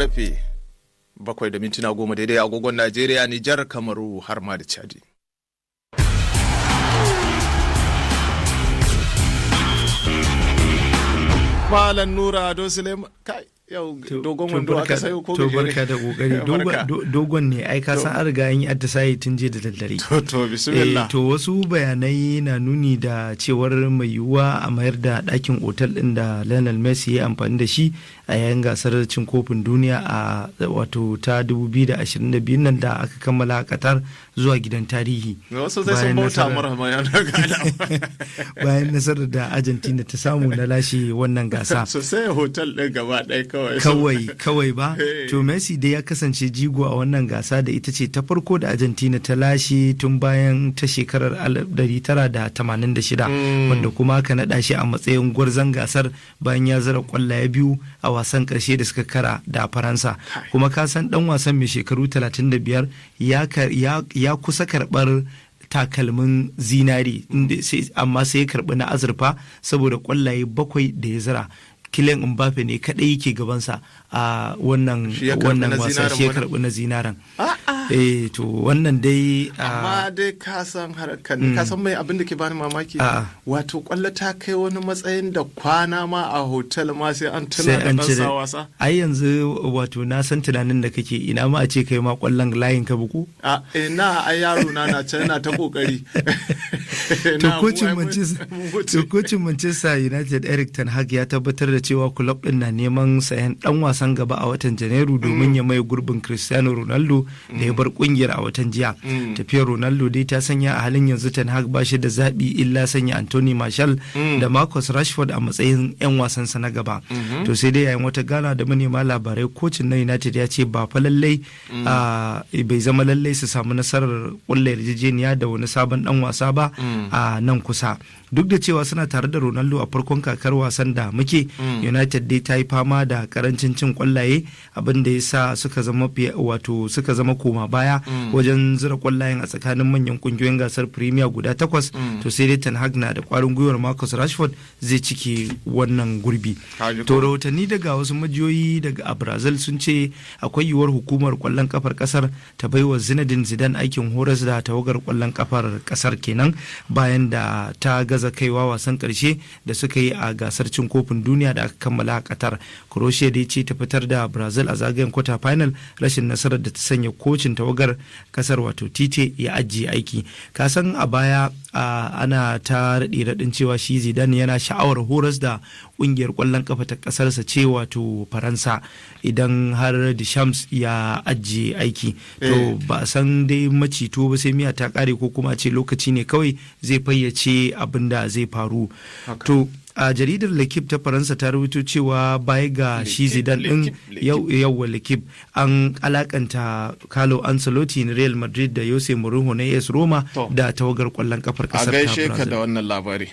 Karfe 7:10 daidai agogon Najeriya, Nijar, Kamaru har ma da Chadi. Malam Nura Ado Suleiman, kai, yau dogon wando aka sayo ko? To, barka da kokari. Dogon ne ai, ka san an riga an yi atisaye tun jiya da daddare. To, bismillah. To, wasu bayanai na nuni da cewar mai yiwuwa a mayar da ɗakin otal ɗin da Lionel Messi ya amfani da shi a yayin gasar cin kofin duniya a wato ta 2022 nan da aka kammala a Qatar zuwa gidan tarihi. Wasu zai sun bauta mara. Bayan nasarar da Argentina ta samu na lashe wannan gasa. Sosai, hotel ɗin gaba ɗaya kawai. Kawai kawai ba. To, Messi dai ya kasance jigo a wannan gasa da ita ce ta farko da Argentina ta lashe tun bayan ta shekarar 1986, wanda kuma aka naɗa shi a matsayin gwarzon gasar bayan ya zira kwallaye biyu a wasan karshe da suka kara da Faransa. Kuma ka san dan wasan mai shekaru 35 ya kusa karbar takalmin zinari, amma sai ya karbi na azurfa saboda kwallaye bakwai da ya zira. Kylian Mbappe ne kadai yake gabansa a wannan wasa, shi ya karbi na zinaren. Eh, to wannan dai. Amma dai ka san harkar, ka san mai abin da ke bani mamaki? Wato kwallo ta kai wani matsayin da kwana ma a hotel ma sai an tuna da dan wasa. Ai yanzu wato na san tunanin da kake, ina ma a ce kai ma kwallon layin ka buku. A ina, ai yaro na na can na ta kokari. To, kocin Manchester United Eric ten Hag ya tabbatar da cewa kulob din na neman sayan dan wasan gaba a watan Janairu domin ya maye gurbin Cristiano Ronaldo da ya bar kungiyar a watan jiya. Tafiyar Ronaldo dai ta sanya a halin yanzu Ten Hag ba shi da zaɓi illa sanya Anthony Martial da Marcus Rashford a matsayin 'yan wasansa na gaba. To, sai dai yayin wata gana da manema labarai, kocin na United ya ce ba fa lallai bai zama lallai su samu nasarar kulla yarjejeniya da wani sabon dan wasa ba a nan kusa. Duk da cewa suna tare da Ronaldo a farkon kakar wasan da muke, United dai ta yi fama da karancin cin kwallaye, abin da ya sa suka zama, wato suka zama koma baya wajen zira kwallayen a tsakanin manyan kungiyoyin gasar Premier guda takwas. To, sai dai Ten Hag na da kwarin gwiwar Marcus Rashford zai cike wannan gurbi. To, rahotanni daga wasu majiyoyi daga a Brazil sun ce akwai yiwuwar hukumar kwallon kafar kasar ta baiwa Zinedine Zidane aikin horas da tawagar kwallon kafar kasar kenan, bayan da ta gaza kaiwa wasan karshe da suka yi a gasar cin kofin duniya da aka kammala a Qatar. Croatia dai ce ta fitar da Brazil a zagayen quarter final, rashin nasarar da ta sanya kocin tawagar kasar wato Tite ya ajiye aiki. Kasan a baya ana ta raɗe raɗin cewa shi Zidane yana sha'awar horas da ƙungiyar ƙwallon kafa ta ƙasarsa ce, wato Faransa, idan har Deschamps ya ajiye aiki. To, ba san dai macito ba sai miya ta ƙare, ko kuma ce lokaci ne kawai zai fayyace abin da zai faru. To, a jaridar L'Equipe ta Faransa ta rubuto cewa baya ga shi Zidane din, yau L'Equipe, an alakanta Carlo Ancelotti na Real Madrid da Jose Mourinho na AS Roma da tawagar kwallon kafar kasar ta. A gaishe ka da wannan labari.